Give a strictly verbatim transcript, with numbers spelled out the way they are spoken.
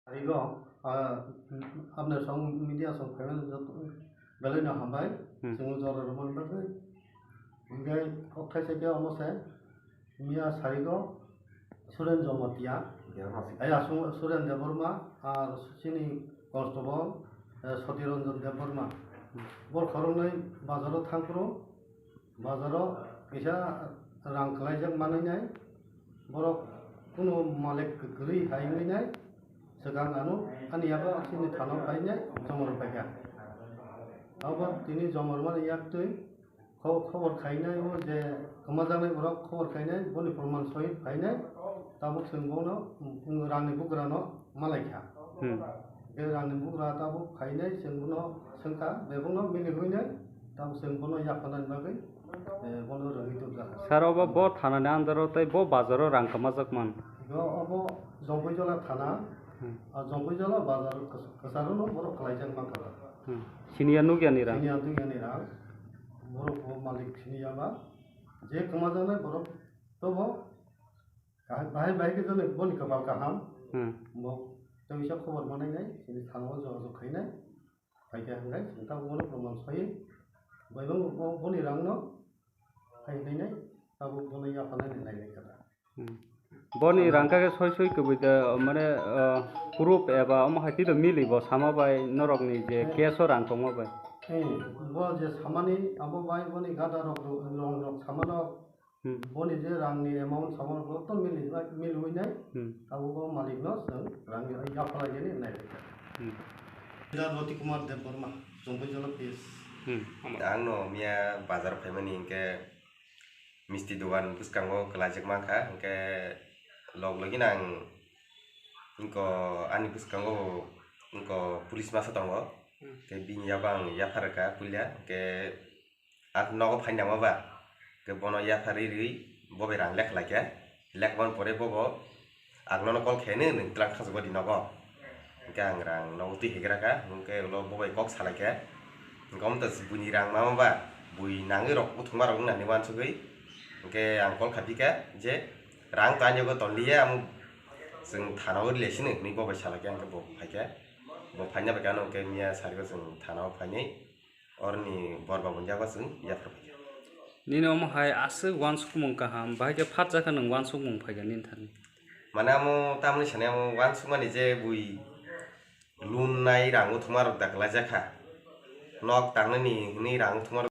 Sarigo, ah, apni song media song phaimani joto belai no hambai. Hmm. Chwng jora rwmani bagwi. Hinkhe kok thaisa khe omo se miya sarigo Suren Jamatia. Debbarma. Ai asung Suren Debbarma ar chini constable, eh, Soti Ranjan Debbarma. Hmm. Bor khoroknwi bazaro thangphuru. Bazaro kisa rang kwlaijak manwi nai, borok kunu malik kwrwi hai wngwi nai, swkang ano ani yago chini thana o painai jomor paikha. Abo tini jomor mani yaktwi kho-, khobor khainai o je kwmajaknai borok khobor khainai boni proman sohit phainai, tabuk chwng bono, mm, rangni bugrano malaikha. Hmm. Hwnkhe rangni bugra tabuk phainai, chwng bono swngkha, bebakno mili huinai, tabuk chwng bono yapharnani bagwi, eh, bono rwngwi tubjakha. Sir, obo bo thanani under-o tei bo bazaro rang kwmajak man? Bo obo Jompuijola thana, hmm, ah, Jompuijola bazar kwch-, kwcharono borok kwlaijak mankha. Hmm. Siniya nukyani rang? Siniya nukyani rang. Borok bo malik siniya ba. Je kwmajaknai borok tobo Bahai, bahai, bahai khe jone boni kwpal kaham. Hmm. Bo tei bisa khobor manai nai, chini thana o jogajog khainai. Phaikha hwnkhe chwng tabuk bono proman soi. Bai bo, bo, boni rang no phai hinai nai, tabuk bono yapharnai nai nai kha da. Hmm. Boni rang kha khe soi soi kwbui da, mane, ah, proof eba omo hai twi da mili bo sama bai norok ni je, eh, case o rang tongma bai. Eh, bo je samani abo bai boni gada rok, rong rok samano Hmm. Boni je rangni amount samano bo to mili, miliwi nai. Hmm. Abo bo malikno chwng rangni yapharlainani nai. Hmm. Leader Roti Kumar Debbarma, Jompuijola P S. Hmm. Ang no miya bazar phaimani hinkhe misti dogan bwskango kwlaijak mankha, hinkhe log logino ang wngkha ani bwskango wngkha police masa tongo. Hmm. Hinkhe bini yago ang yaphar rwkha puila, hinkhe Ang nogo phaina ma ba, khe bono yapharwi rwi bo bai rang lekha lai khe, lekha bani pore bo bo ang nono call khe, "Nini nwng twlang thangsa godi nogo?" Hinkhe ang rang nogo twi hegra kha, hinkhe ulo bo bai kok sa lai khe, hinkhe omo to buini rang ma ma ba, bui nangwi rok buthung ma rok wng nani uansugwi, hinkhe ang call kha phi kha je, "Rang to ani yago ton liya, amo chwng thana o rwlai sino," hinwi bo bai sa lai khe, hinkhe bo phai kha, bo phaina bai khe ano hinkhe miya sari o chwng thana o phainai. Oroni bor ba bunya ba chwng yaphar phaikha. Nini omo hai aswk uansukmung kaham, bahai khe phatjakha nwng uansukmung phaikha nini thani. Mane amo tamni sani amo uansukmani je bui lun nai rang uthuma rok da kwlaijakha. Nok tangnani hwnwi rang uthuma rok